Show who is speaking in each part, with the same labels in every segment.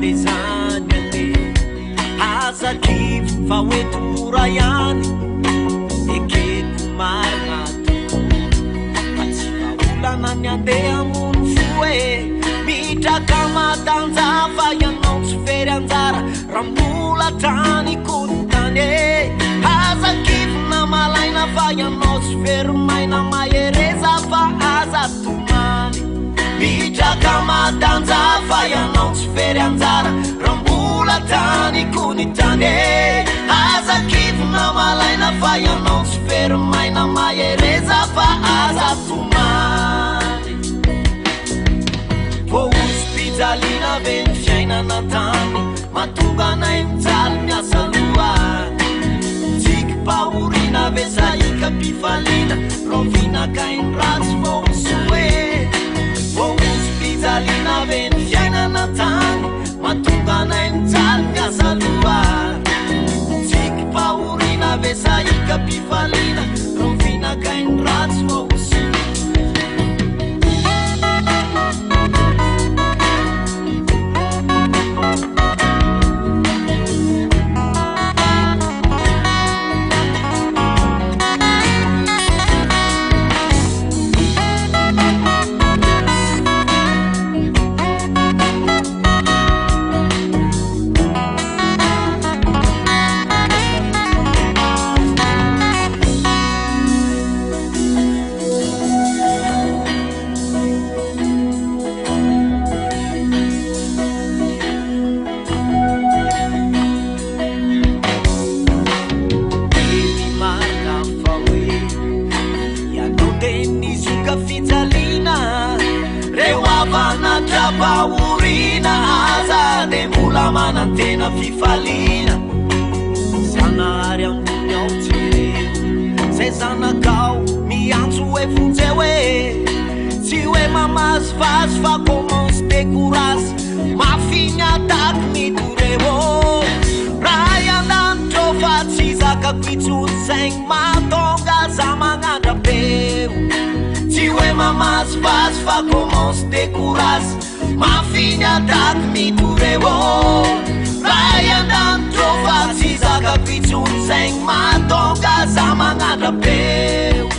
Speaker 1: mandeha zany anie. Aza kivy fa hoento mora ihany, ekeko marina tokoa fa tsy vahaolana ny andeha hamono fo e. Mitraka matanja fa ianao tsy very anjara raha mbola hatrany koa ny tany e. Aza kivy na malaina fa ianao tsy very maina, mahereza fa aza tomany. Mitraka matanja fa ianao tsy very anjara raha mbola tany koa ny tany e. Aza kivy na malaina fa ianao tsy very maina, mahereza fa aza tomany. Voahoso-pijaliana ve ny fiainana an-tany mahatonga anay mijaly miasa loha? Tsikim-pahoriana ve sa hikam-pifaliana? Rahoviana kay ny ratsy vao ho soa e? Voahoso-pijaliana ve ny fiainana an-tany mahatonga anay mijaly miasa loha? Tsikim-pahoriana ve sa hikam-pifaliana? Rahoviana kay ny ratsy vao ho soa? Teny marina fa hoe ianao dia nizoka fijaliana, reo havana tra-pahoriana aza dia mbola manantena fifaliana. Zanahary ambony ao jereo zay zanakao miantso hoe vonjeo e, tsy hoe mamazivazy fa commence décourage. Mafy ny attaque mitoreo Ray an-danitra ô fa tsy zakako intsony Saingy mahatonga za magnandra-peo Tsy hoe mamazivazy fa commence décourage Mafy ny attaque mitoreo Ray an-danitra ô fa tsy zakako intsony Saingy mahatonga za magnandra-peo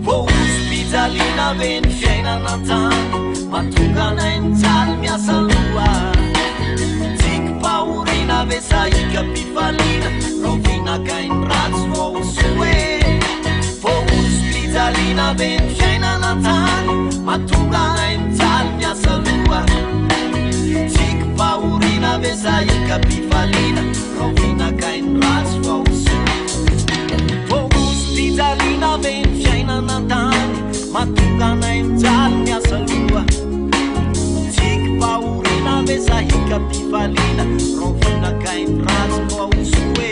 Speaker 1: Voahoso-pijaliana ve ny fiainana an-tany Mahatonga anay mijaly miasa loha Tsikim-pahoriana ve sa hikam-pifaliana Rahoviana kay ny ratsy vao ho soa e Voahoso-pijaliana ve ny fiainana an-tany Mahatonga anay mijaly miasa loha Tsikim-pahoriana ve sa hikam-pifaliana Rahoviana kay ny ratsy vao ho soa Voahoso-pijaliana ve ny fiainana an-tany Mahatonga anay mijaly miasa loha Tsikim-pahoriana ve sa hikam-pifaliana Rahoviana kay ny ratsy vao ho soa e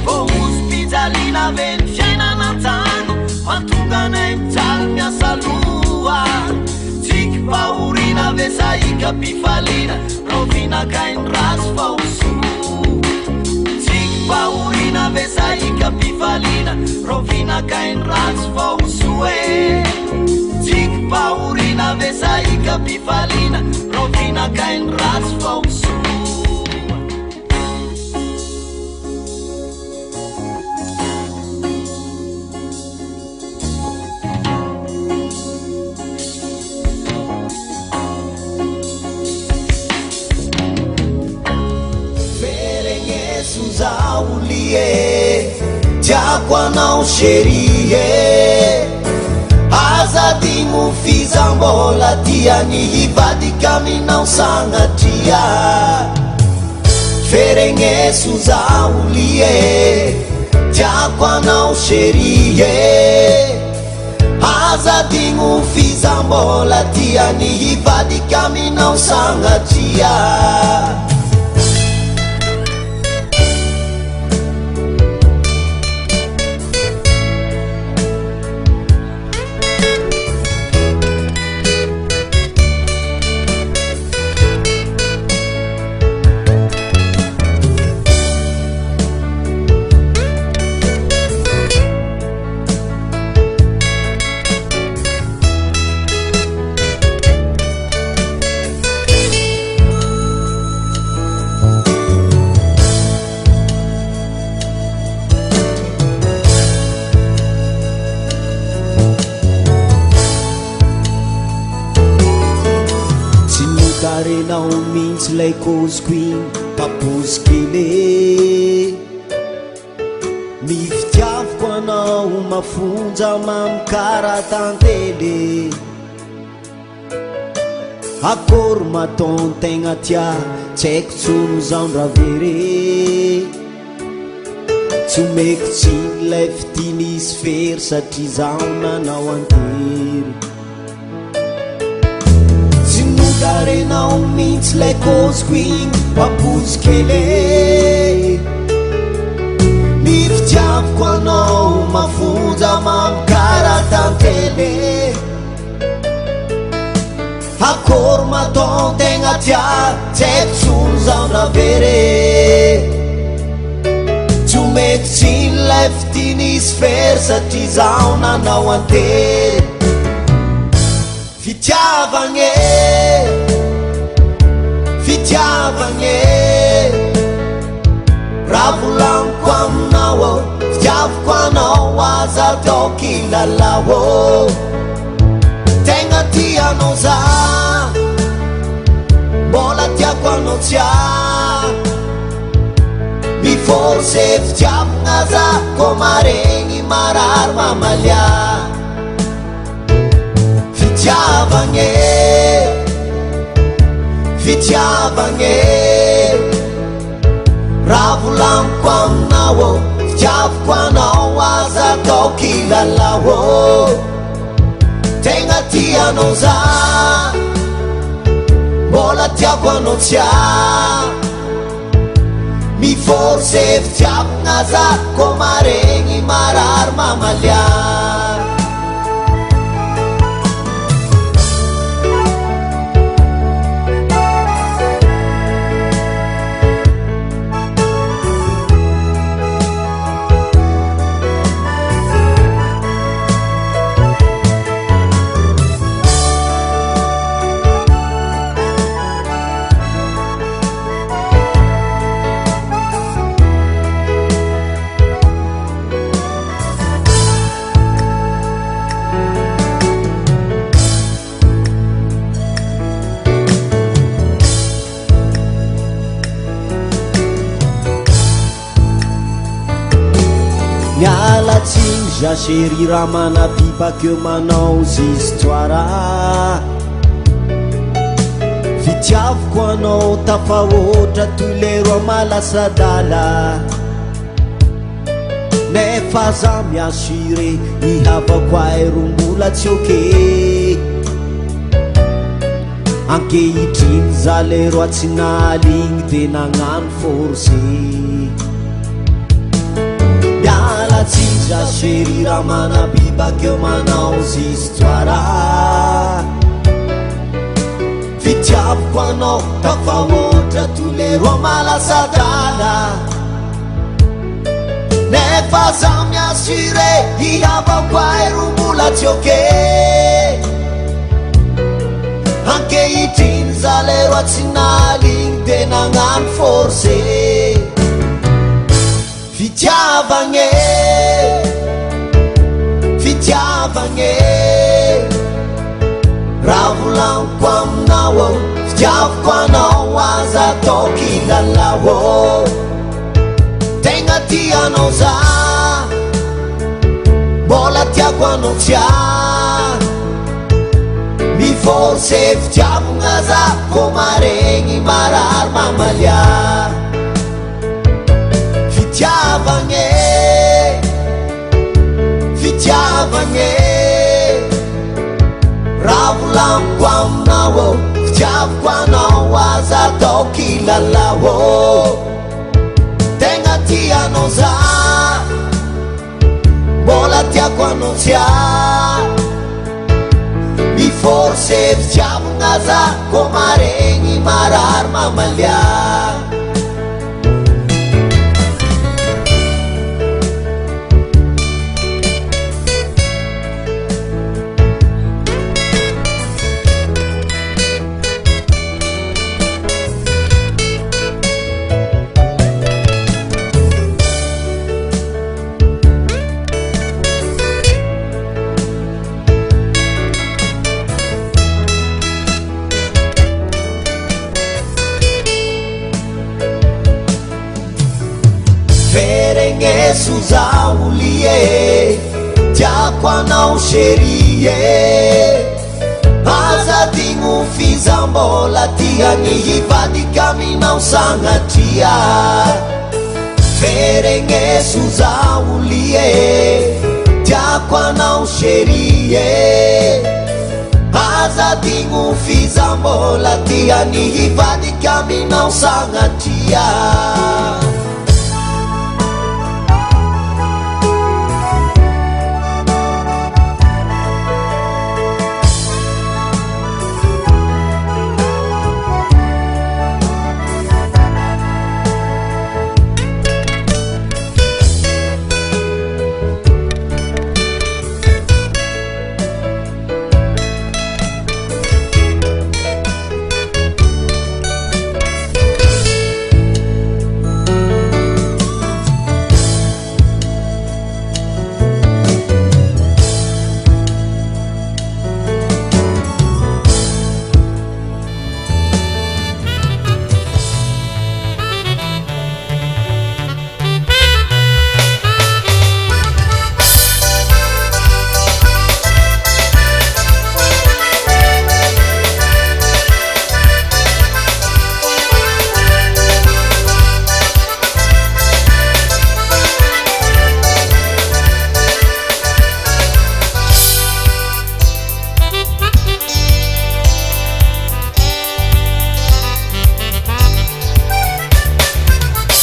Speaker 1: Voahoso-pijaliana ve ny fiainana an-tany Mahatonga anay mijaly miasa loha Tsikim-pahoriana ve sa hikam-pifaliana Rahoviana kay ny ratsy vao ho soa Tsikim-pahoriana ve sa hikam-pifaliana Rahoviana kay ny ratsy vao ho soa e Tsikim-pahoriana ve sa hikam-pifaliana Rahoviana kay ny ratsy vao ho soa Feregneso zaho lie Tiako anao chérie e Aza adino f'iza mbola tia ny hivadika aminao sagnatria Feregneso zaho lie Tiako anao chérie e Aza adino f'iza mbola tia ny hivadika aminao sagnatria. nogarenao mihitsy ilay kôziko iny papozy kely e. Ny fitiaviko anao mafonja mamy karaha tantely e. Akory mataon-tegna tia tsy haiko tsony zaho ndra very e. Tsy omeko tsiny ilay fitia nisy fery satria zaho nanao an-tery. Tsy nogarenao mihitsy ilay kôziko iny papozy kely e. Ny fitiaviko anao mafonja mamy karaha tantely e. Akory mataon-tegna tia tsy haiko tsony zaho ndra very e. Tsy omeko tsiny ilay fitia nisy fery satria zaho nanao an-tery. Fitiavagna e, fitiavagna e, raha volagniko aminao ô, fitiaviko anao aza atao kilalao ô. Tegna tia anao za, mbola tiako anao tsià. Mi-force fitiavagna za, kô maregny marary mamalia. Fitiavagna e, fitiavagna e, raha volagniko aminao ô, fitiaviko anao aza atao kilalao ô, tegna tia anao za, mbola tiako anao tsià, mi-force fitiavagna za, kô maregny marary mamalia. Miala tsiny za chérie raha manabibaka eo manao z'histoire. Fitiaviko anao tafahoatra toy le roa malasadala. Nefa za mi-assurer ny havako ahy ro mbola tsy ok. Ankehitriny za leroa tsy nahaligny de nagnano force. Miala tsiny za chérie raha manabibaka eo manao z'histoire. Fitiaviko anao tafahoatra toy le roa malasadala. Nefa za mi-assurer hihavako ahy ro mbola tsy ok. Ankehitriny za leroa tsy nahaligny de nagnano force. Fitiavagna e, fitiavagna e, raha volagniko aminao ô, fitiaviko anao aza atao kilalao ô. Tegna tia anao za, mbola tiako anao tsià. Mi-force fitiavagna za, kô maregny marary mamalia. Fitiavagna e, fitiavagna e, raha volagniko aminao ô, fitiaviko anao aza atao kilalao ô, tegna tia anao za, mbola tiako anao tsià, mi-force fitiavagna za, kô maregny marary mamalia. Feregneso zaho lie, tiako anao chérie e. Aza adigno f'iza mbola tia ny hivadika aminao sagnatria. Feregneso zaho lie, tiako anao chérie e. Aza adigno f'iza mbola tia ny hivadika aminao sagnatria.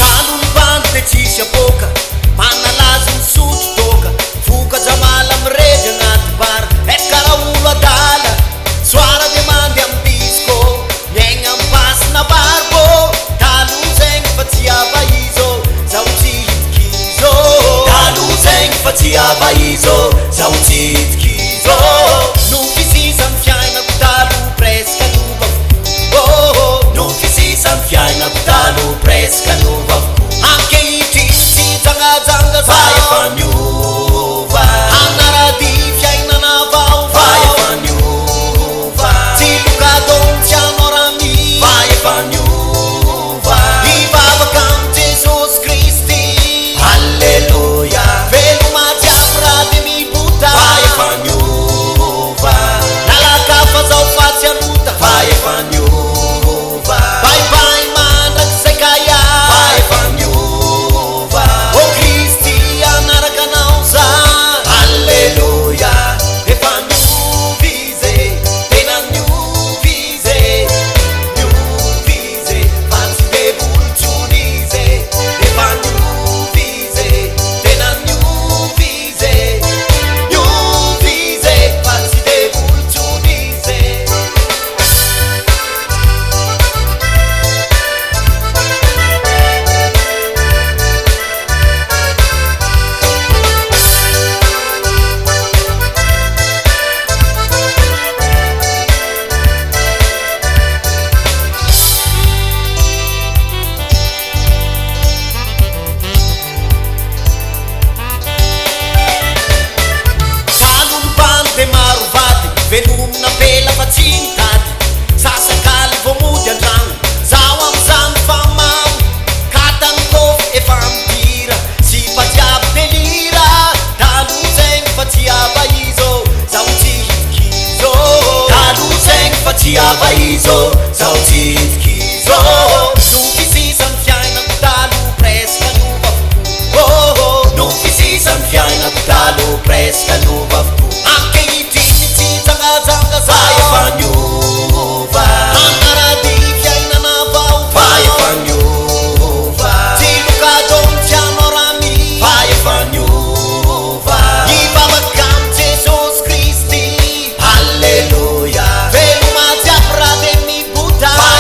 Speaker 1: Talo ny bandy de tsisy apoaka, manalazy misotro toaka, voka jamala mirevy agnaty bar, eh karaha olo adala, soara de mandeha am disco, miaigna am basy na barbo, talo zegny fa tsy ava izo, zaho tsy hitikizo. Talo zegny fa tsy ava izo, zaho tsy hitikizo. Nofy sisa ny fiainako talo presque niova avokoa, oh oh. Nofy sisa ny fiainako talo presque niova avokoa. Ankehitriny tsy jangajanga zaho, fa efa niova. Hanaradia fiainana vaovao, fa efa niova. Tsy lokadon tsy anao raha misy, fa efa niova. Hivavaka amin'i Jesosy Kristy, Alléluia. Veloma jiaby raha de mibota, fa efa niova. Lalakafa zao fa tsy hanota, fa efa niova. Bye bye mandrakizay kaya, fa efa niova. Oh Kristy hanaraka anao za, Alléluia. Efa niova izy e, tena niova izy e, niova izy e, fa tsy devoly intsony izy e. Efa niova izy e, tena niova izy e, niova izy e, fa tsy devoly intsony izy e. Talo ny bandy de maro vady, velomina ampela fa tsy nitady, sasakaly vao mody antragno, zaho amizany fa mamo, katany kôfy efa mipira, sipa jiaby delira, talo zegny fa tsy ava izo, zaho tsy hitikizo. Talo zegny fa tsy ava izo, zaho tsy hitikizo. Nofy sisa ny fiainako talo presque niova avokoa, oh oh. Nofy sisa ny fiainako talo presque niova avokoa. Ankehitriny tsy jangajanga zaho, fa efa niova. Hanaradia fiainana vaovao, fa efa niova. Tsy lokadon tsy anao raha misy, fa efa niova. Hivavaka amin'i Jesosy Kristy, Alléluia. Veloma jiaby raha de mibota, fa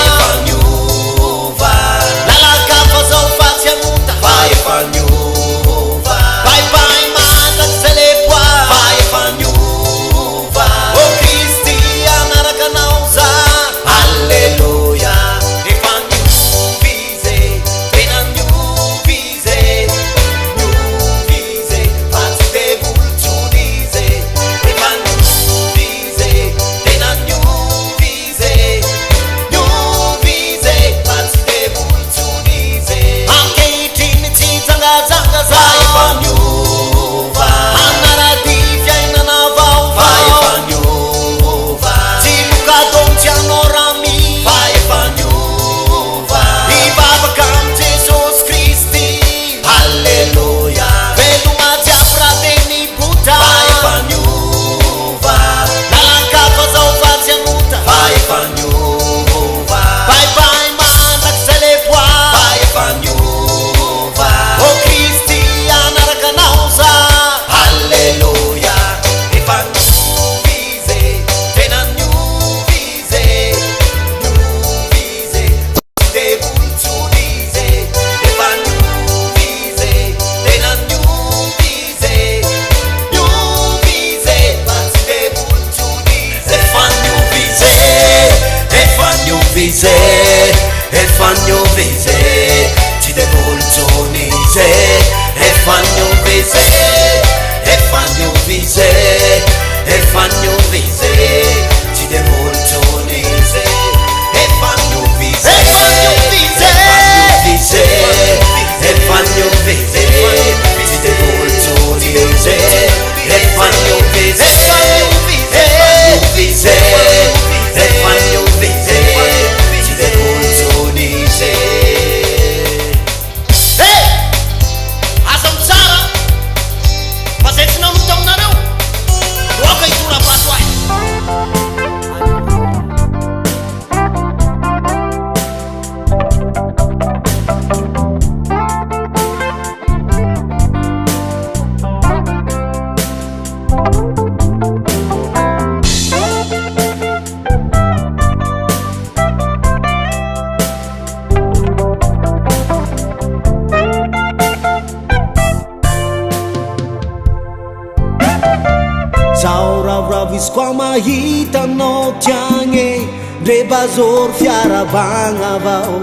Speaker 1: ravoravo izy koa mahita anao tiagny ndre bazoro fiarabagna avao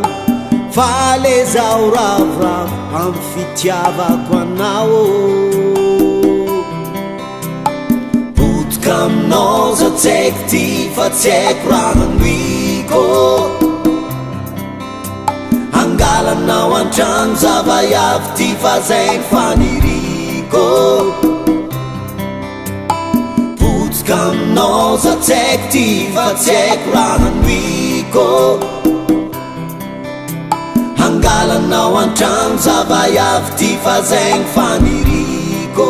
Speaker 1: faly zaho ravoravo amy fitiavako anao. Potika aminao za tsy haiko ty fa tsy haiko raha hanoiko. Angalanao an-trano za vaiavy ty fa zay ny faniriko. Potika aminao za tsy haiko ty fa tsy haiko raha hanoiko. Angalanao an-trano za vaiavy ty fa zay ny faniriko.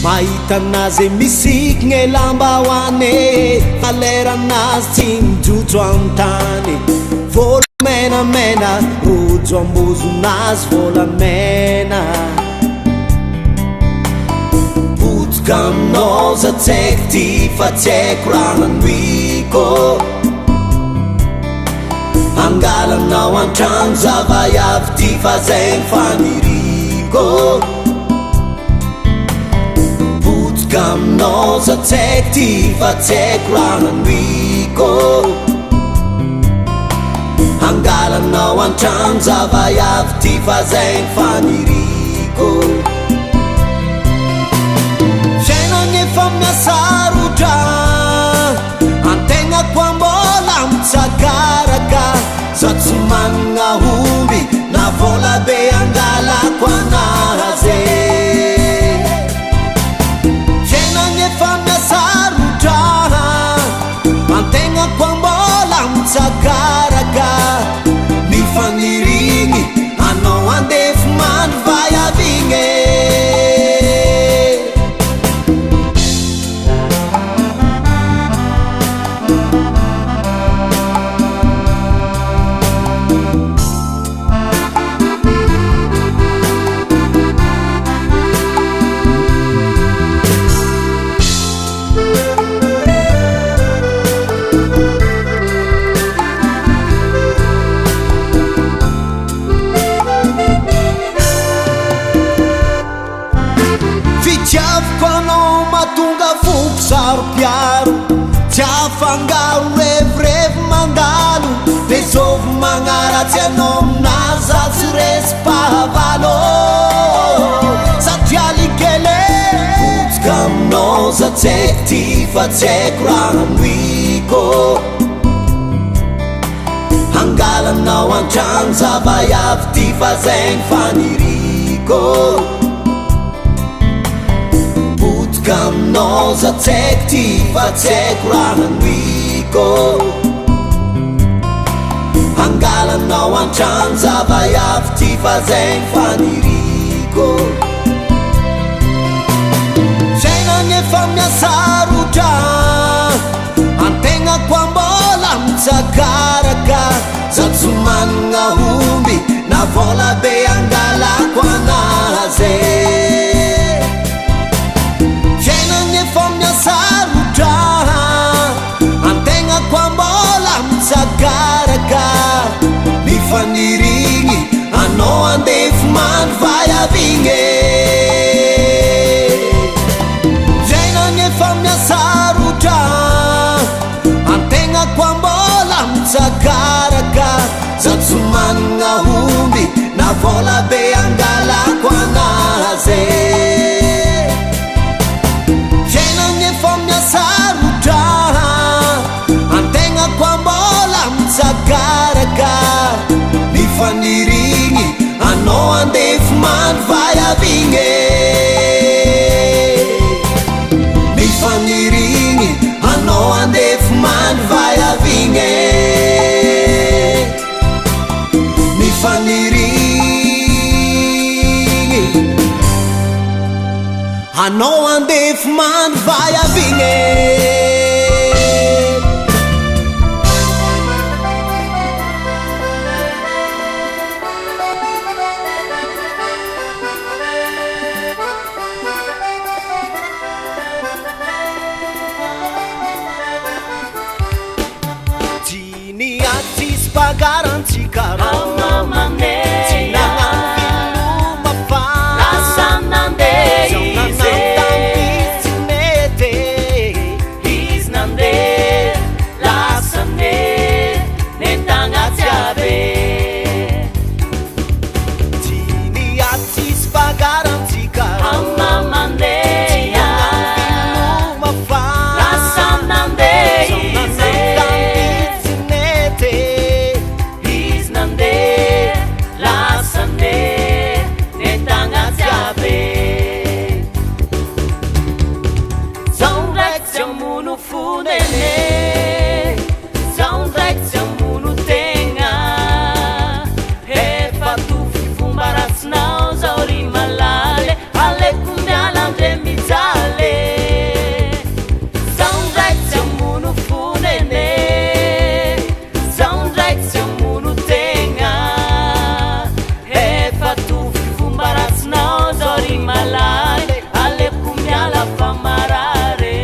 Speaker 1: Mahita anazy misikigny lambahoany fa leranazy tsy mijotso amin'ny tany. Volo menamena rojo ambozonazy volamena. Potika aminao za tsy haiko ty fa tsy haiko raha hanoiko. Angalanao an-trano za vaiavy ty fa zay ny faniriko. Potika aminao za tsy haiko ty fa tsy haiko raha hanoiko. Angalanao an-trano za vaiavy ty fa zay ny faniriko. Fiainana efa mihasarotra, antegna koa mbola mitsakaraka. Za tsy manana omby na vola be angalako anazy. Fiainana efa mihasarotra, antegna koa mbola mitsakaraka. Ny fanirigny anao andefy mandry vaiavigny. Fitiaviko anao mahatonga foko saro-piaro, tsy afangaro revirevy mandalo, de zovy magnaratsy anao aminazy za tsy resy pahavalo satria likele. Potika aminao za tsy haiko ty fa tsy haiko raha hanoiko. Angalanao an-trano za vaiavy ty fa zay ny faniriko. Potika aminao za tsy haiko ty fa tsy haiko raha hanoiko. Angalanao an-trano za vaiavy ty fa zay ny faniriko. Fiainana efa mihasarotra, antegna koa mbola mitsakaraka. Za tsy manana omby na vola be angalako anazy. Fiainana efa mihasarotra, antegna koa mbola mitsakaraka. Ny fanirigny anao andefy mandry vaiavigny. Fiainana efa mihasarotra, antegna koa mbola mitsakaraka. Za tsy manana omby na vola be angalako anazy. Fiainana efa mihasarotra, antegna koa mbola mitsakaraka. Ny fanirigny anao andefy mandry vaiavigny. Ny fanirigny anao andefy mandry vaiavigny. Ny fanirigny anao andefy mandry vaiavigny. bagarantsika rô. Tsy nagnano veloma fa
Speaker 2: Lasa nandeha
Speaker 1: zaho
Speaker 2: izy
Speaker 1: nagnano tambizy tsy mety.
Speaker 2: Izy nandeha lasa nentagna jiaby.
Speaker 1: Tsy niady tsisy bagarantsika rô.
Speaker 2: Ama
Speaker 1: Tsy
Speaker 2: mandeha
Speaker 1: nagnano veloma fa
Speaker 2: lasa nandeha
Speaker 1: zaho
Speaker 2: izy
Speaker 1: nagnano tambizy tsy mety.
Speaker 2: Izy nandeha lasa nentagna jiaby. Zaho ndraiky tsy hamono fonene, zaho ndraiky tsy hamono tegna. Efa tofoky fomba ratsinao zao ry malale, aleko miala andre mijaly. Zaho ndraiky tsy hamono fonene, zaho ndraiky tsy hamono tegna. Efa tofoky fomba ratsinao zao ry malale, aleko miala fa marare.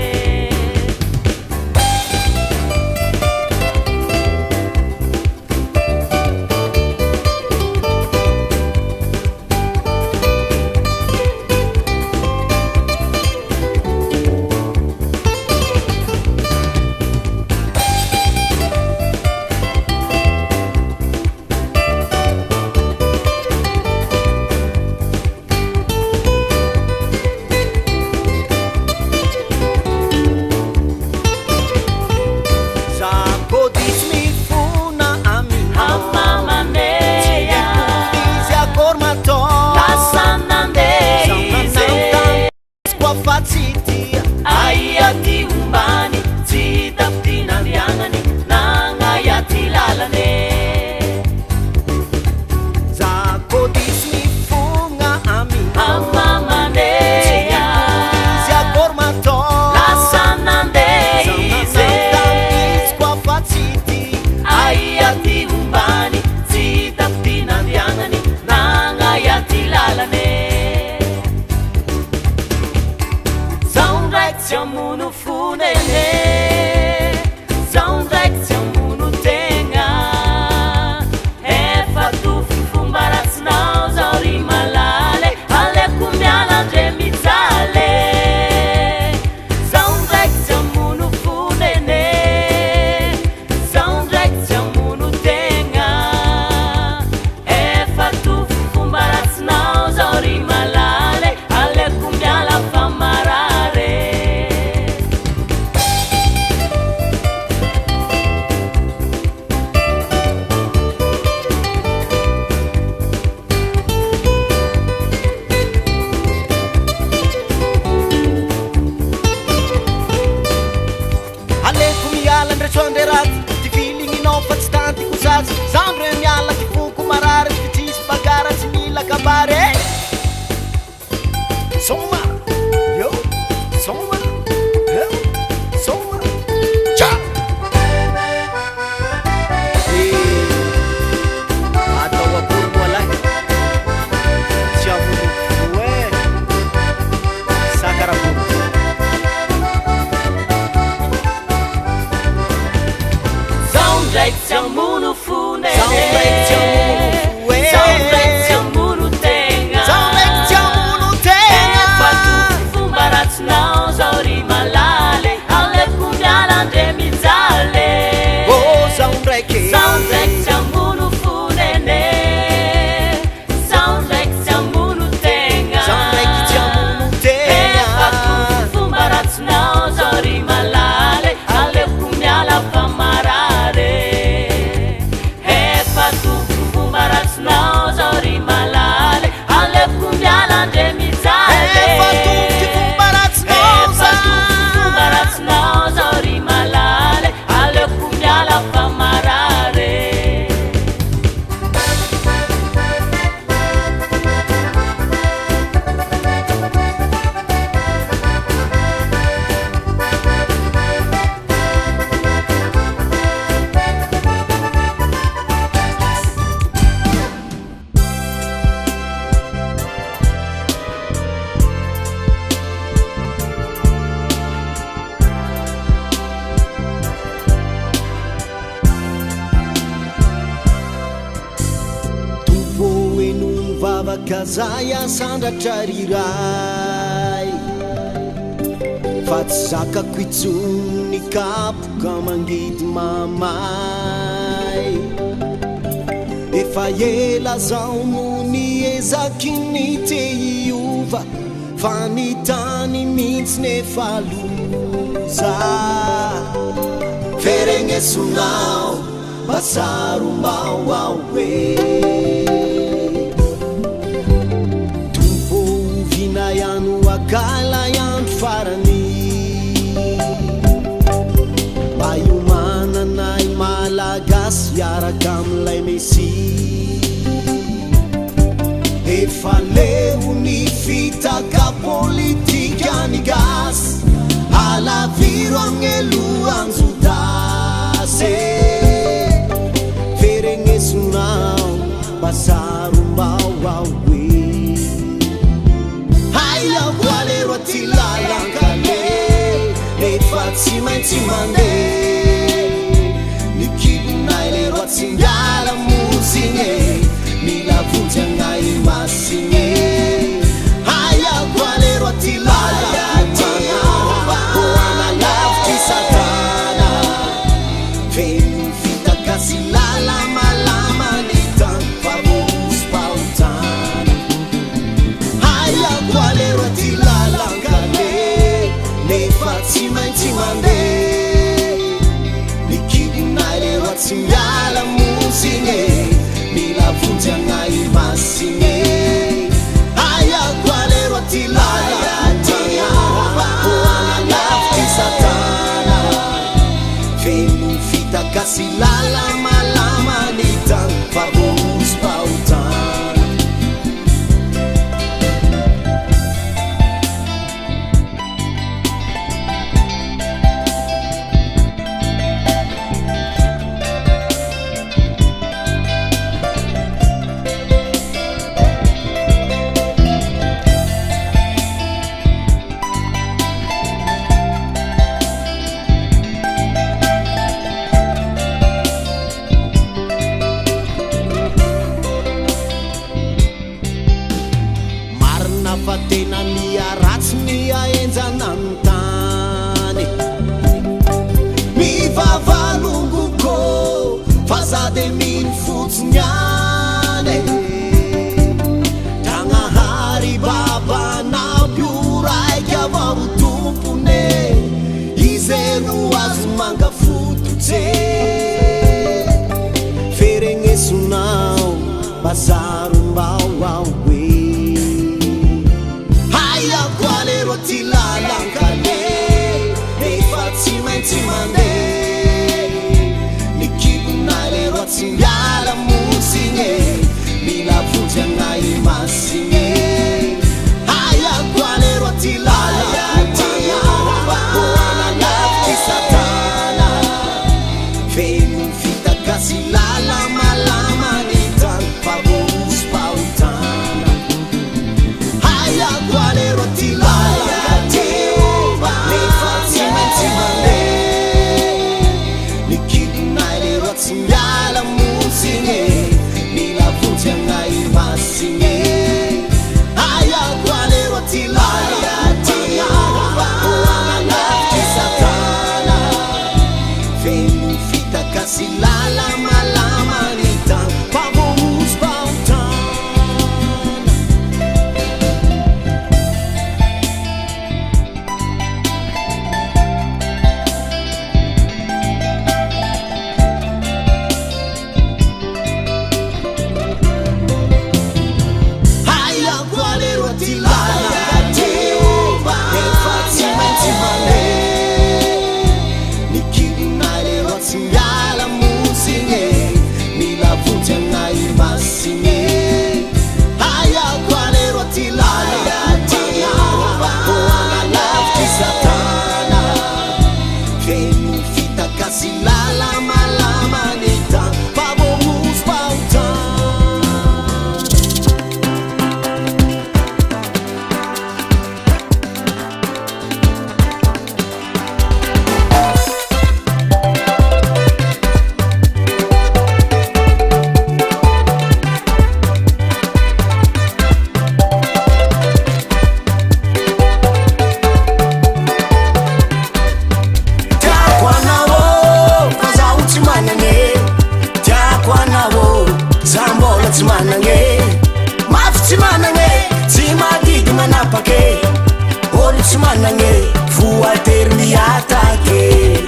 Speaker 1: Za ko diso mifona aminao.
Speaker 2: Ama
Speaker 1: Tsy
Speaker 2: mandeha
Speaker 1: haiko izy akory matao.
Speaker 2: lasa nandeha
Speaker 1: Zaho
Speaker 2: izy.
Speaker 1: nagnano tambizy koa fa tsy tia.
Speaker 2: Aia ty ombany tsy hita ty nandianany nagnaia ty lalane.
Speaker 1: Za ko diso mifona aminao.
Speaker 2: Ama
Speaker 1: Tsy
Speaker 2: mandeha
Speaker 1: haiko izy akory matao.
Speaker 2: lasa nandeha
Speaker 1: Zaho
Speaker 2: izy.
Speaker 1: nagnano tambizy koa fa tsy tia.
Speaker 2: Aia ty ombany tsy hita ty nandianany nagnaia ty lalane. Zaho ndraiky tsy hamono fonene, zaho ndraiky tsy hamono tegna. Efa tofoky fomba ratsinao zao ry malale, aleko miala andre mijaly. Zaho ndraiky tsy hamono fonene, zaho ndraiky tsy hamono tegna. Efa tofoky fomba ratsinao zao ry malale, aleko miala fa marare.
Speaker 1: Aleko miala ndre soandre raty ty filigninao fa tsy tantiko zazy. Zaho ndre miala ty foko marary ty tsisy bagara tsy mila kabary e. Soma yo, soma yo, soma cha. Eh, atao akory moa lahy tsy amonoko fo e sakarapory.
Speaker 2: Zaho ndraiky tsy hamono fonene,
Speaker 1: Zaho ndraiky tsy hamono fo e.
Speaker 2: zaho ndraiky tsy hamono tegna.
Speaker 1: Mivavaka zahay asandratra ry Ray Fa tsy zakako intsony ny kapoka mangidy mamay Efa ela zaho no niezaky ny te hiova Fa ny tany mintsy nefa loza Feregnesonao mba sarombao aho e Tompo ô oviana ihany ho akala andro farany Mba hiomananay Malagasy hiaraka amin'ilay Mesia Efa leo ny fitaka politika ny gasy Alaviro amin'ny lohan-jodasy e Feregnesonao mba sarombao aho e Hay aho alero aty lalan-kale Nefa tsy maintsy mandeha Ny kibonay leroa tsy miala mozigny e Mila vonjy agnay masigny e Hay aho alero aty lalan-kale Hoanalavitry satana Feno fitaka sy lala malama ny tany fa voahosy-pahotana Hay aho alero aty lalan-kale Nefa tsy maintsy mandeha Ny kibonay leroa tsy miala mozigny e Mila vonjy agnay masigny e Hay aho alero aty lalan-kale Hoanalavitry satana Feno fitaka sy lala malama ny tany fa voahosy-pahotana Marina fa tena miharatsy mihahenjana ny tany Mivava longoko fa za de mino fotsiny ihany Tagnahary baba nampioraika avao tompony Izy no azo mangafototse Feregnesonao mba sarombao aho e Hay aho alero aty lalan-kale Nefa tsy maintsy mandeha Ny kibonay leroa tsy miala mozigny e Mila vonjy agnay masigny e Hay aho alero aty lalan-kale Hoanalavitry satana Feno fitaka sy lala malama ny tany fa voahosy-pahotana Hay aho alero aty lalan-kale Nefa tsy maintsy mandeha Ny kibonay leroa tsy miala mozigny e Mila vonjy agnay masigny e Hay aho alero aty lalan-kale Hoanalavitry satana Feno fitaka sy lala malama ny tany fa voahosy-pahotana tsy managne, voatery miatake.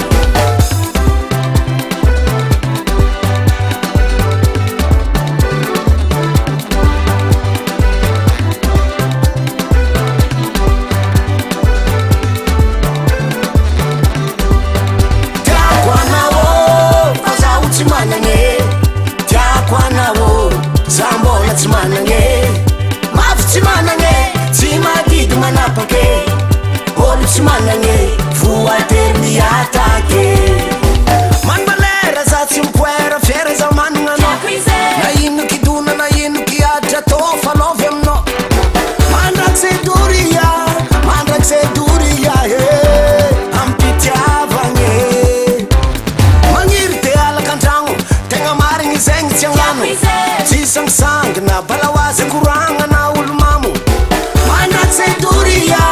Speaker 1: Tiako anao fa zaho tsy managne, tiako anao za mbola tsy managne. Mafy tsy managne, tsy madidy manapake. Olo tsy managne, voatery miatake. Manbalera za tsy mipoera, fiera za manana anao. Na ino kidona na ino kiadra atao fanaovy aminao. Mandrakizay doria, mandrakizay doria, eh, am-pitiavagna. Magniry te alaka an-tragno, tegna marigny zegny tsy agnano. Tsy sangisangina, bala ho azy koragna na olo mamo. Mandrakizay doria,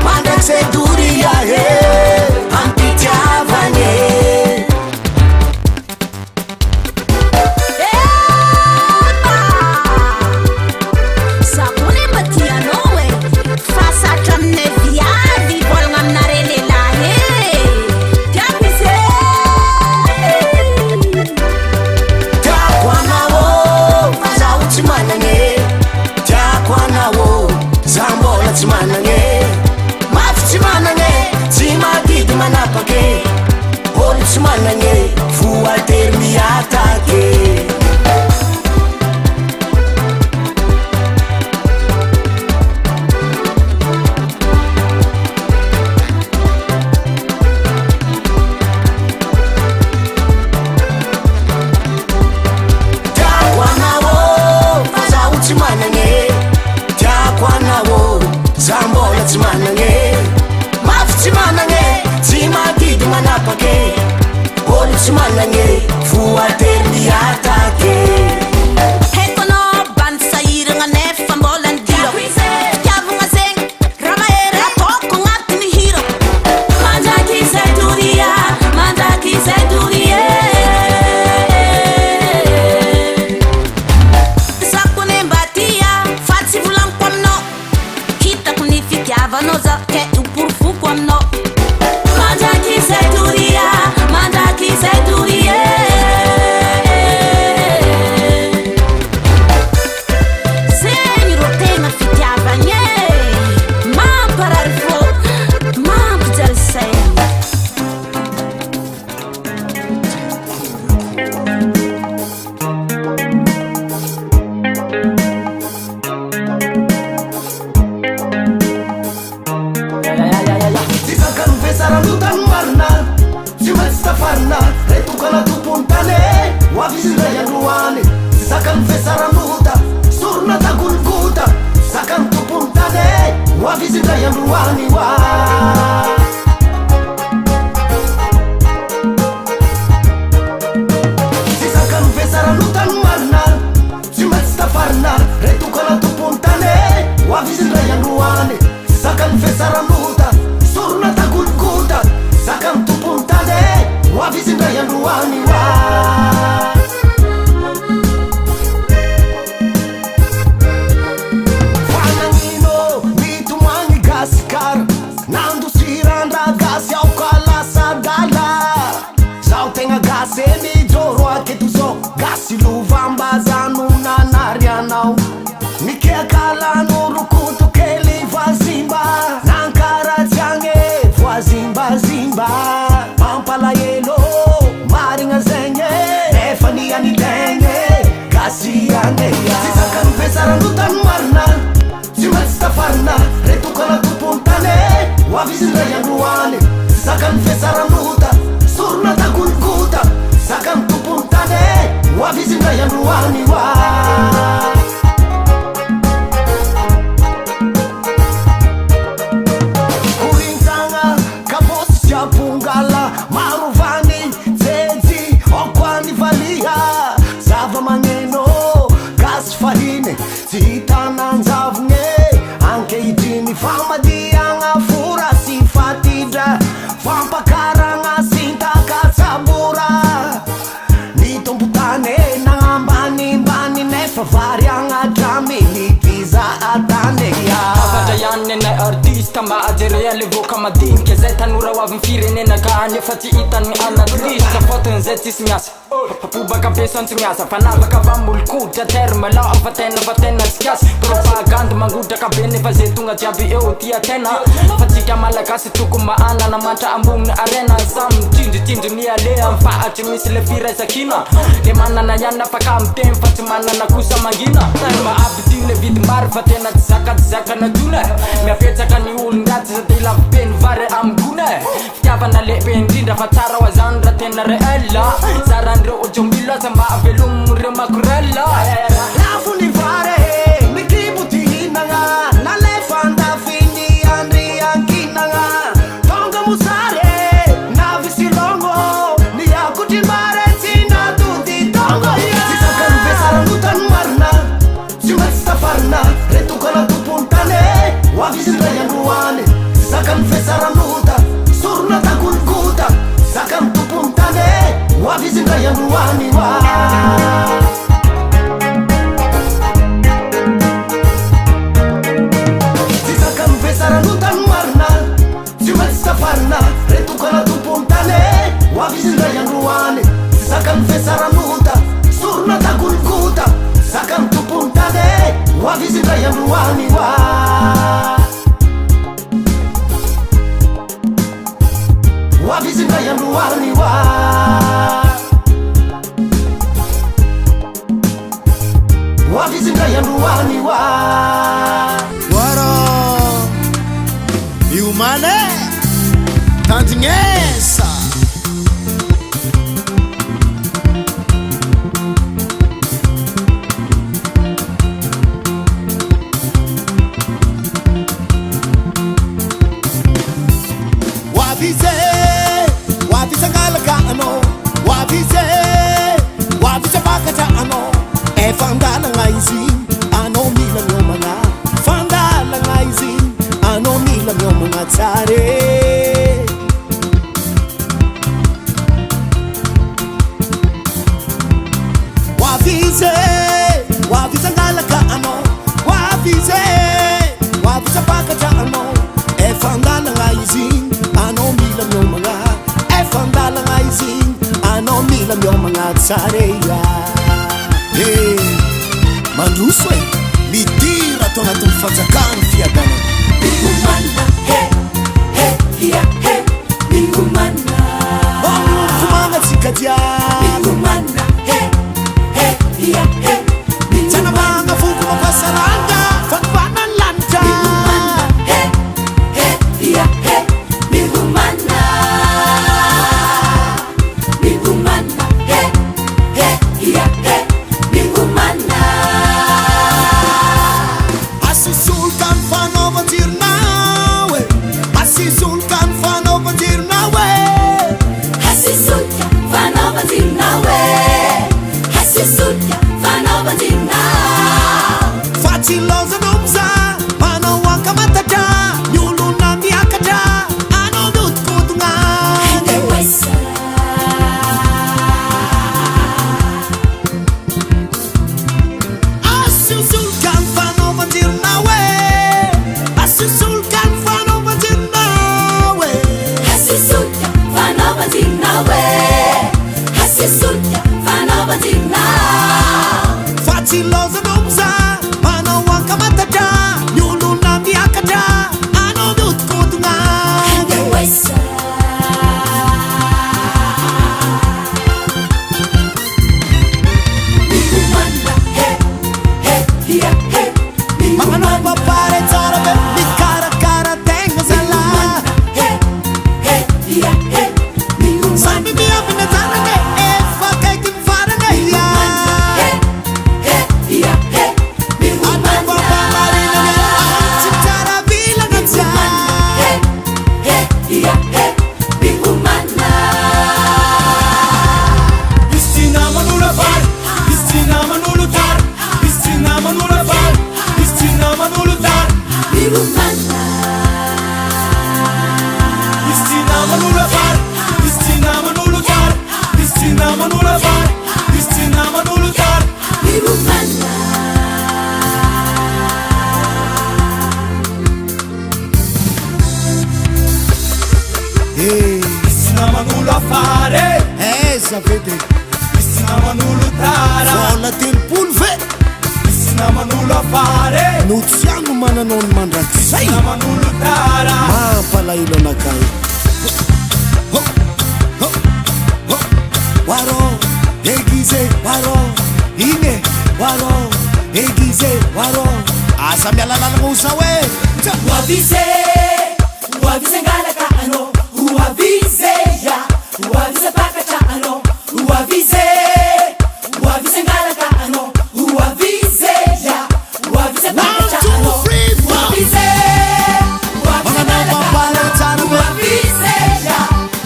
Speaker 1: mandrakizay doria, eh, am-pitiavagna.
Speaker 3: Za koa ne mba tia anao e. Fa sarotra aminay viavy hivolagna aminare lehilahy e. Tiako izy e.
Speaker 1: Tiako anao fa zaho tsy managne, tiako anao za mbola tsy managne. Mafy tsy managne, tsy madidy manapake. Olo tsy managne, voatery miatake. Tiako anao fa zaho tsy managne, tiako anao za mbola tsy managne. Mafy tsy managne, tsy madidy manapake. Olo tsy managne, voatery miatake.
Speaker 3: Haiko anao bandy sahiragna nefa mbola nidirako. Fitiavagna zegny raha mahery ataoko agnatin'ny hirako. Mandrakizay doria, mandrakizay doria. Za koa ne mba tia fa tsy volagniko aminao. Hitako ny fitiavanao za ke ho porofoko aminao. Mandrakizay doria, mandrakizay doria. Zegny ro tegna fitiavagna e. Mamparary fô, mampijaly saigny.
Speaker 1: Tsy zakany vesarano tany marina, tsy maintsy tafarina. Ray tokana tompony tany, ho avy izy indray androany. Tsy zakany vesaranota, sorona tagolokota. Tsy zakany tompony tany, ho avy izy indray androany. Oa tsy zakany vesaranotany marina, tsy maintsy tafarina. Ray tokana tompony tany, ho avy izy indray androany. Tsy zakany vesaranota, sorona tagolokota. Tsy zakany tompony tany, ho avy izy indray androany. Oa Fanagnino mitomagny Gasikara, nandosirandra gasy ao ka lasa dala. Zaho tegna gasy e, mijoro aketo zao. Gasy lovambazano nanary anao. Mikeakalano rokoto kely vazimba, nankaratsy agny voazimbazimba. Mampalahelo marigna zegny e, nefa nianitegny gasy agny. Tsy zakany vesarano tany marina, tsy maintsy tafarina. Ray tokana tompony tany, ho avy izy indray androany. Tsy zakany vesaranota, sorona tagolokota. Tsy zakany tompony tany, ho avy izy indray androany. Oa korintagna kabosy sy apongala, marovany jejy okoany valia. Zava-magneno gasy fahiny tsy hitananjavogny ankehitriny. Famadiagna fora sy fatidra, fampakaragna sintakatsabora. Ny tompon-tany nagnambanimbany nefa variagna draminy mpizaha tany.
Speaker 4: Hafatra ihany ny anay artiste. Ka mba ajerea le voka madinika zay tanora ho avin'ny firenena ka anefa tsy hitan'ny anaty lisitra fotony zay tsisy miasa Bobaka be son tsy miasa Fanavaka va molonkoditra terme lao fa tena fa tena tsy gasy Propagandy mangotraka be nefa ze tonga jiaby eo tia tena Fa tsika malagasy tokony mahanana mantra ambony arena Samy mitsinjotsinjo ny aleha fa tsy misy le firaisankina Le manana ihany afaka miteny fa tsy manana kosa mangina Terme ampidino le vidim-bary fa tena tsy zaka tsy zakana tsony e Mihabetsaka ny olon-dratsy sady lafo be ny vary amin'ny gony e Fitiavana lehibe indrindra fa tsara ho azany raha tena réel Zaran'ireo ojomilo aza mba velomo ireo makorel.
Speaker 1: Lafo ny vary e, ny kibo ty hinagna, nalefa andafy ny andriankinagna. Tonga mosary e, navy silongo, ny akotrim-bary tsy natody tongo ia. Tsy zakan'ny vesara-nota ny marina, tsy maintsy tafarina, re tokana tompony tany e, ho avy izy indray androany. Tsy zakan'ny vesara-nota, sorona tagologota, tsy zakan'ny tompony tany e, ho avy izy indray androany hoa. Tsy zakan'ny vesara-nota ny marina, tsy maintsy tafarina, re tokana tompony tany e, ho avy izy indray androany. Tsy zakan'ny vesara-nota, sorona tagologota, tsy zakan'ny tompony tany e, ho avy izy indray androany hoa. Ho avy izy indray androany hoa. Ho avy izy indray androany hoa.
Speaker 5: Oara miomàna e, tandrignesa. Ho avy izy e, ho avy izy hangalaka anao. Ho avy izy e, ho avy izy hampakatra anao. Efa an-dalagna izy igny, anao mila miomagna. Fa an-dalagna izy igny, anao mila miomagna tsara e. Ho avy izy e, ho avy izy hangalaka anao. Ho avy izy e, ho avy izy hampakatra anao. Efa an-dalagna izy igny, anao mila miomagna. Efa an-dalagna izy igny, anao mila miomagna tsara e. He, mandroso e, midira ato anatin'ny fanjakan'ny fiadanana.
Speaker 2: Miomana he he hia he miomana.
Speaker 5: Manompo tsika jiaby.
Speaker 2: Miomana he he hia he miomana.
Speaker 5: Tsanamanga foko mampasaranga, fanovana ny lanitra.
Speaker 2: Miomana he he hia he miomana. Miomana he he hia he miomana.
Speaker 5: Asisoloka ny fanaovan-jironao e, asisoloka ny fanaovan-jironao e.
Speaker 2: Asisoloka fanaovan-jironao e, asisoloka fanaovan-jironao.
Speaker 5: Fa tsy ilaozanao mizaha, manao ankamatatra, ny olona miakatra, anao mihodinkodina agny.
Speaker 2: Andeha
Speaker 5: Asisoloka ny fanaovan-jironao e, asisoloka ny fanaovan-jironao e.
Speaker 2: Asisoloka fanaovan-jironao e, asisoloka fanaovan-jironao.
Speaker 5: Fa tsy ilaozanao mizaha, manao ankamatatra, ny olona miakatra, anao mihodinkodina agny.
Speaker 2: Andeha Miomana he he hia he
Speaker 5: Magnano
Speaker 2: miomana.
Speaker 5: papare tsara be, mikarakara tegna zalahy.
Speaker 2: He he hia he miomana.
Speaker 5: Samby miambina zanany e, efa akaiky ny farany e, ia.
Speaker 2: He he hia he
Speaker 5: Anao
Speaker 2: miomana.
Speaker 5: pampamarinana, tsy tsara vilana
Speaker 2: He
Speaker 5: jiaby.
Speaker 2: he hia he miomana.
Speaker 6: Izy tsy naman'olo vary, izy tsy naman'olo tara, izy tsy naman'olo vary, izy tsy naman'olo tara,
Speaker 2: Miomana.
Speaker 6: izy tsy naman'olo vary, izy tsy naman'olo tara, izy tsy naman'olo vary, izy tsy naman'olo tara.
Speaker 2: Miomana.
Speaker 6: afara e.
Speaker 5: Aiza ve de
Speaker 6: Misy tsy naman'olo tara.
Speaker 5: Vola 30 ve?
Speaker 6: Misy tsy naman'olo afara e.
Speaker 5: No tsy anomananao ny mandrakizay.
Speaker 6: Misy tsy naman'olo tara.
Speaker 5: Mampalahelo anakahy. Ho, ho, ho. Waro, aiguisé, waro, iny e, waro, aiguisé, waro. Aza miala lalagna ho zao e. Tsa.
Speaker 6: Ho avy izy e, ho avy izy hangalaka anao, ho avy izy e, ya, ho avy izy hampakatra anao, ho avy izy e, ho avy izy hangalaka anao, ho avy izy e, ya, ho avy izy hampakatra
Speaker 5: One, two,
Speaker 6: anao,
Speaker 5: three,
Speaker 6: ho
Speaker 5: four.
Speaker 6: avy izy e, ho avy izy
Speaker 5: Manana
Speaker 6: hangalaka
Speaker 5: mampalahelo
Speaker 6: anao,
Speaker 5: tsara
Speaker 6: ho
Speaker 5: ve?
Speaker 6: avy izy e, ya,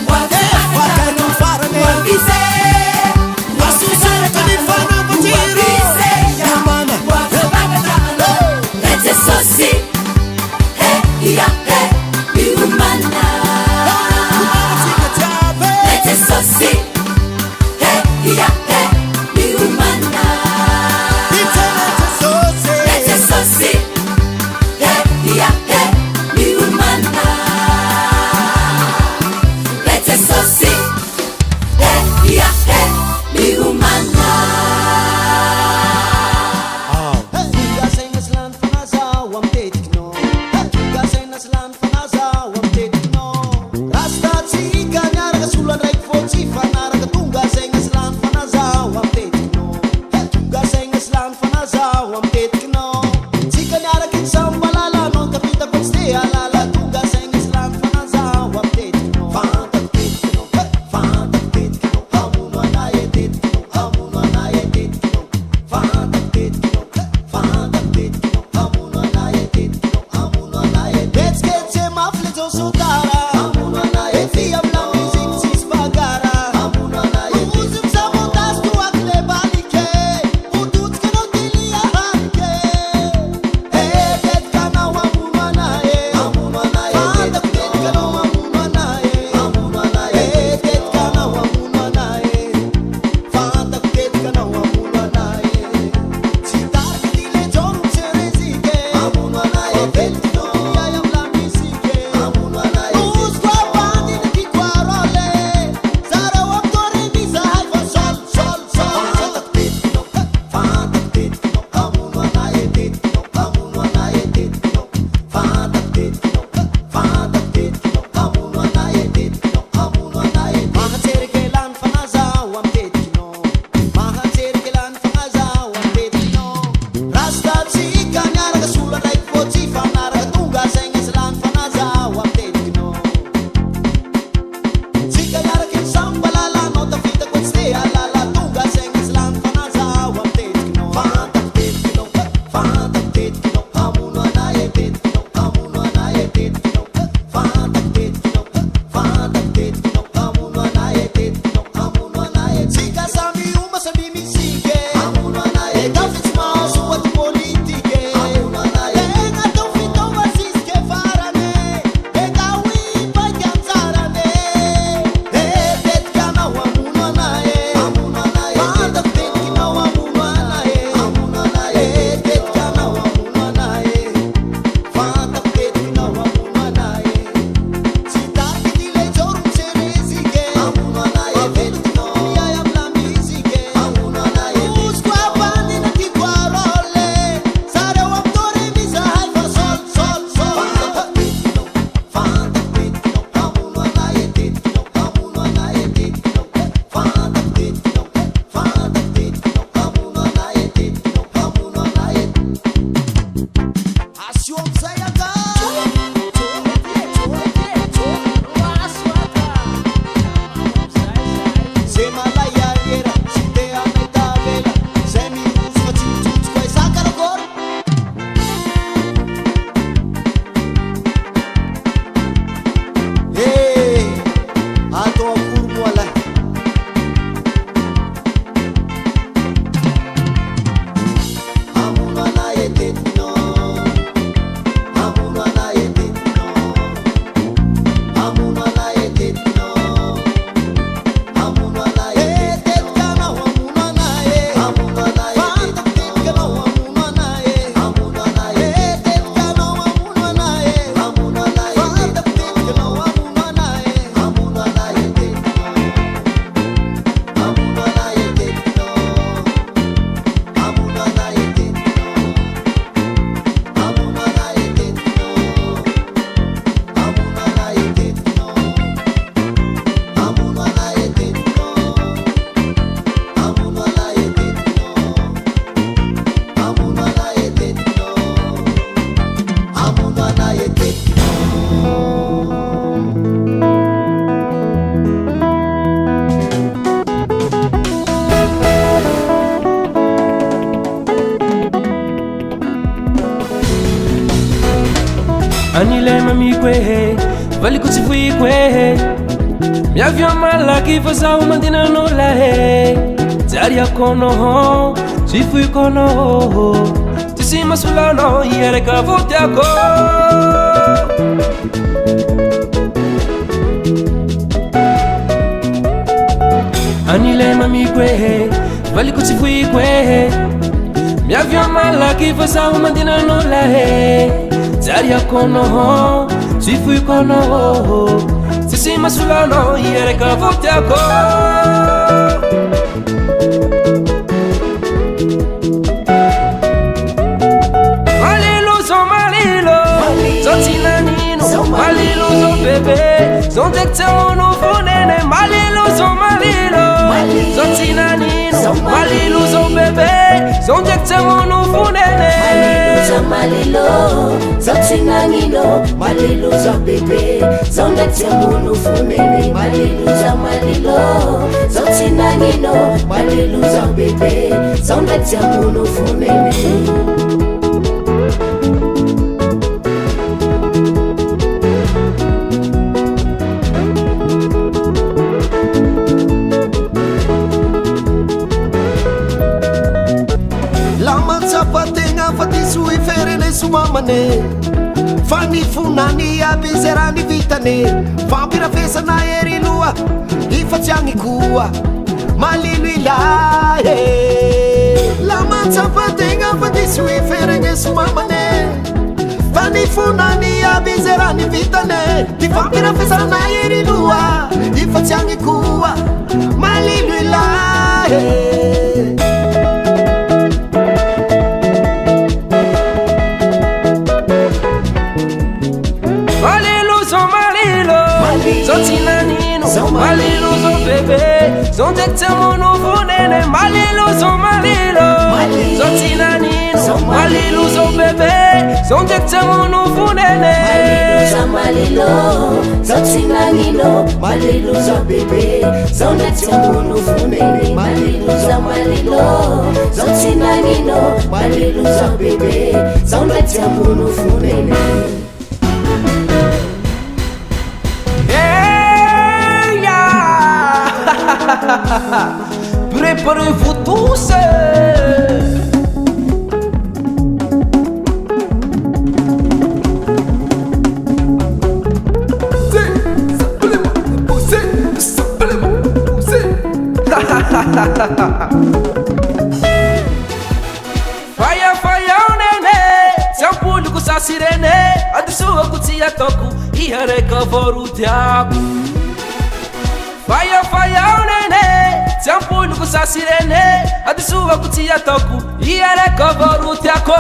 Speaker 6: ho avy izy
Speaker 5: Eh,
Speaker 6: hampakatra
Speaker 5: fakany
Speaker 6: anao,
Speaker 5: farany
Speaker 6: ho avy izy e, ho avy izy
Speaker 5: Asosaraka
Speaker 6: hangalaka
Speaker 5: ny
Speaker 6: anao, ho avy
Speaker 5: fanambatiro
Speaker 6: izy e, ya,
Speaker 5: Miomana
Speaker 6: ho avy izy hampakatra anao.
Speaker 2: Jesosy, he ia he, miomana.
Speaker 5: Miomana tsika jiaby
Speaker 2: Jesosy, he ia he, miomana.
Speaker 5: Itsena Jesosy.
Speaker 2: Jesosy, he ia he, miomana. Jesosy, he ia he, miomana.
Speaker 1: Tonga saina sy lany fanahy zaho amin'ny tetikinao. Tonga saina sy lany fanahy zaho amin'ny tetikinao. Rastatsika niaraka solo andraiky fô tsy fanaraka. Tonga saina sy lany fanahy zaho amin'ny tetikinao. Tonga saina sy lany fanahy zaho amin'ny tetikinao. Tsika niaraka iny samy malala anao tapitako tsy te halala. Tonga saina sy lany fanahy zaho amin'ny tetikinao. Fantako tetikinao, fantako tetikinao. Hamono anay e tetikinao, hamono anay e tetikinao. Fantako tetikinao, fantako tetikinao. Hamono anay e tetikinao, hamono anay e. Hetsiketse mafy le Josotara. Hamono anay e fia amy la musique tsisy bagara. Hamono anay e. Ozy misabotasy toaky le balike. Ototsika anao tilia harike. Eh, tetikanao hamono anay e. Hamono anay e. Fantako tetikanao hamono anay e. Hamono anay e. Eh, tetikanao hamono anay e. Fantako tetikanao hamono anay e. Tsy tariky ty le jaono miserezike. Hamono anay e. Veloko ay amy la musique. Hamono anay e. Ozy koa bandy ny tiako arole. Zareo amy toriny zahay fa sol sol sol. Fantako tetikinao, fantako tetikinao. Hamono anay e tetikinao, hamono anay e tetikinao. Fantako tetikinao, fantako tetikinao. Hamono anay e tetikinao, hamono anay e. Mahatserike lany fanahy zaho amy tetikinao. Mahatserike lany fanahy zaho amy tetikinao. Rastatsika niaraka solo andraiky fô tsy fanaraka. Tonga saigna sy lany fanahy zaho amy tetikinao. Tsika niaraka iny samy malala anao tafitako tsy te halala. Tonga saigna sy lany fanahy zaho amy tetikinao. Fantako tetikinao, fantako tetikinao. Hamono anay e tetikinao, hamono anay e tetikinao. Fantako tetikinao, fantako tetikinao. Hamono anay e tetikinao, hamono anay e. Tsika samy oma samy misike. Hamono anay e. Tafy tsy mahazo aty politike. Hamono anay e. Tegna atao fitaova jusque farany. Eka hoy paika anjarany. Eh, tetikanao hamono anay e. Hamono anay e. Fantako tetikinao hamono anay e. Hamono anay e. Eh, tetikanao hamono anay e. Fantako tetikinao hamono anay e. Tsy tariky ty le jaoro miserezike. Hamono anay e. Veloko ay amy la musique. Hamono anay e. Ozy koa bandy na tiako arole. Zareo amy toriny zahay fa sol sol sol. Fantako tetikinao, fantako tetikinao. Hamono anay e tetikinao, hamono anay e tetikinao. Fantako tetikinao, fantako tetikinao. Hamono anay e tetikinao, hamono anay e. Asio amizay aka. Zay malay arriera, tsy te hanay tavela. Zay miroso fa tsy mitsotso koa iza karakory. Eh, atao akory moa lahy. Hamono anay e tetikinao. Hamono anay e tetikinao.
Speaker 7: An'ilay mamiko e, valiko tsy foiko e. Miavy eo malaky fa zaho mandina anao lahy e. Tsy ariako anao, tsy foiko anao. Tsisy masolanao hiaraka vao tiako. An'ilay mamiko e, valiko tsy foiko e. Miavy eo malaky fa zaho mandina anao lahy e. Tsy ariako anao, tsy foiko anao. Tsisy masolanao hiaraka vao tiako. Malilo zao malilo, zao tsy nanino. Malilo zao bebe, zao ndraiky tsy hamono fonene. Malilo zao malilo, zao tsy nanino. Malilo zao bebe, zao ndraiky tsy hamono fonene.
Speaker 8: Malilo zao malilo, zao tsy nanino. Malilo zao bebe, zao ndraiky tsy hamono fonene. Malilo zao malilo, zao tsy nanino. Malilo zao bebe, zao ndraiky tsy hamono fonene.
Speaker 5: La mahatsapa tegna fa diso ifereneso mamane, fa ny fonany aby zay raha ny vitane. Fampirafesana ery loha ifa tsy agny koa malilo ilay e. La mahatsapa tegna fa diso ifereneso mamane, fa ny fonany aby zay raha ny vitane. Ty fampirafesana ery loha ifa tsy agny koa malilo ilay e.
Speaker 7: Malilo zao malilo, zao tsy nanino. Malilo zao bebe, zao ndraiky tsy hamono fonene. Malilo zao malilo, zao tsy nanino. Malilo zao bebe, zao ndraiky tsy hamono fonene.
Speaker 8: Malilo zao malilo, zao tsy nanino. Malilo zao bebe, zao ndraiky tsy hamono fonene. Malilo zao malilo, zao tsy nanino. Malilo zao bebe, zao ndraiky tsy hamono fonene.
Speaker 7: Hey, ya! Préparez-vous tous! Faya faya nene, tsy ampoliko sasirene, adisoako tsy ataoko, ihareka vao tiako. Faya faya nene, tsy ampoliko sasirene, adisoako tsy ataoko, ihareka vao tiako.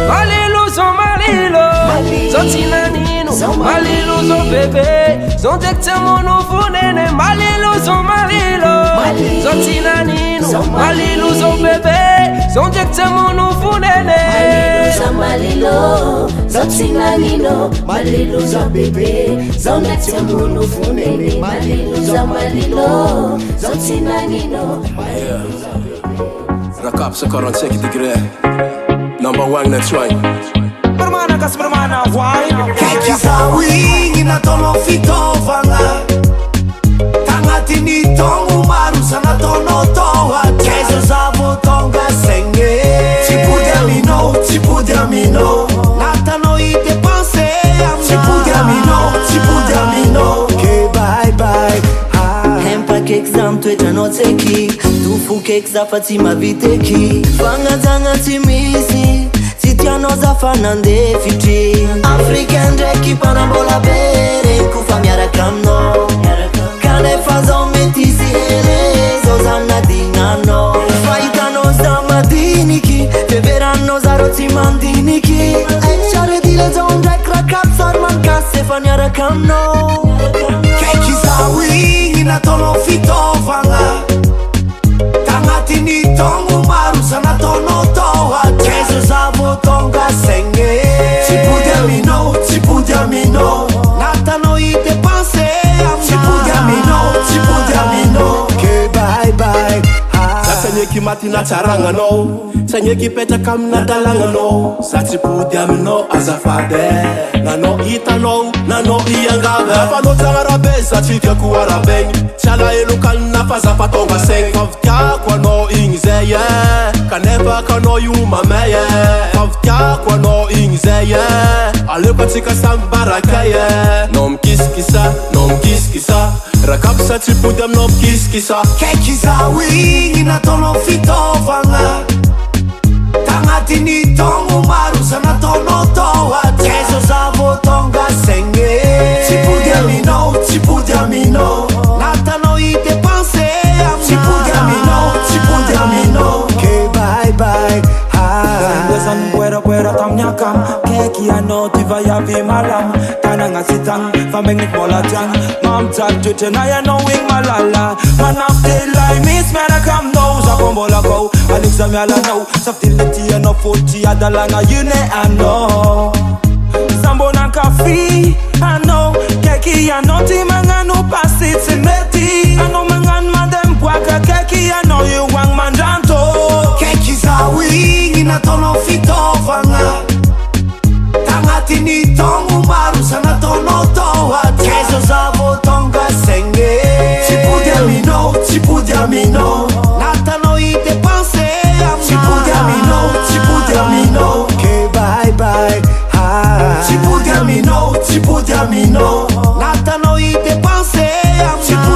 Speaker 7: Malilo zao malilo, zao tsy nanino. Malilo zao bebe, zao ndraiky tsy hamono fonene. Malilo zao malilo, zao tsy nanino. Malilo zao bebe, zao ndraiky tsy hamono fonene.
Speaker 8: Malilo zao malilo, zao tsy nanino. Malilo zao bebe, zao ndraiky tsy hamono fonene. Malilo zao malilo, zao tsy nanino. Malilo zao bebe.
Speaker 9: Rakapsa 45 degré. Number one na try.
Speaker 1: Bermana kas bermana why?
Speaker 5: Kaiky zaho igny nataonao fitaovagna tagnatin'ny taogno maro za nataonao tao atraiza za vao tonga saigny. Tsy pody aminao, tsy pody aminao, natanao i-dépense aminah. Tsy pody aminao, tsy pody aminao, ke bye bye.
Speaker 10: Hempakeky za mitoetranao tseky, tofokeky za fa tsy maviteky. Fagnajagna tsy misy, tsy tianao za fa nandefitry. Africain ndraiky mpanambola be, reniko fa miaraka aminao. Kanefa zao mety hisy hele, zao za nadignanao. Fahitanao za madiniky, fiheveranao za rô tsy mandiniky. Tsara dila zao ndraiky rakapy sary mankasy efa niaraka aminao.
Speaker 5: Kaiky zaho igny nataonao fitaovagna tagnatin'ny taogno maro za nataonao tao atraiza za vao tonga saigny. Tsy pody aminao, tsy pody aminao,
Speaker 9: Kaiky maty natsaragnanao Tsy agneky hipetraka amin'adalagnanao Za tsy pody aminao azafady eh Nanao hitanao, nanao hiangavy eh Fa anao tsara arabe, za tsy tiako arabegny Tsy alahelo kanina fa za fa tonga saigny Fa vitiako anao igny zay eh Kanefa kanao io mamay eh Fa vitiako anao igny zay eh Aleoko antsika samy barakay eh Nao mikisikisa, nao mikisikisa Rakapy sa tsy pody aminao mikisikisa
Speaker 5: Kaiky izaho igny nataonao fitaovagna Tagnatin'ny taogno maro za nataonao tao aty Aiza za vao tonga saigny e Tsy pody aminao, tsy pody aminao Natanao hi-dépenser aminah Tsy pody aminao, tsy pody aminao Ke bye bye ah.
Speaker 4: Zany miboeraboera tamin'ny akama Kaiky ianao ty vaiavy malama Tanagna tsy tagna fa megniky mbola tiagna Mampijaly toetranay ianao igny malala Manampy telo lahy misy miaraka aminao Za koa mbola akao aleoko za miala anao Safidiny le tianao fô tsy adalagna io ne anao Za mbô nankafy anao Kaiky ianao ty magnano pasy tsy mety Anao magnano mandeha miboaka Kaiky ianao io agny mandranto
Speaker 5: Kaiky izaho igny nataonao fitaovagna Tagnatin'ny taogno maro za nataonao tao aty Aiza za vao tonga saigny e Tsy pody aminao, tsy pody aminao Natanao hi-dépenser aminah Tsy pody aminao, tsy pody aminao Ke bye bye ah. Tsy pody aminao, tsy pody aminao Natanao hi-dépenser aminah Tsy pody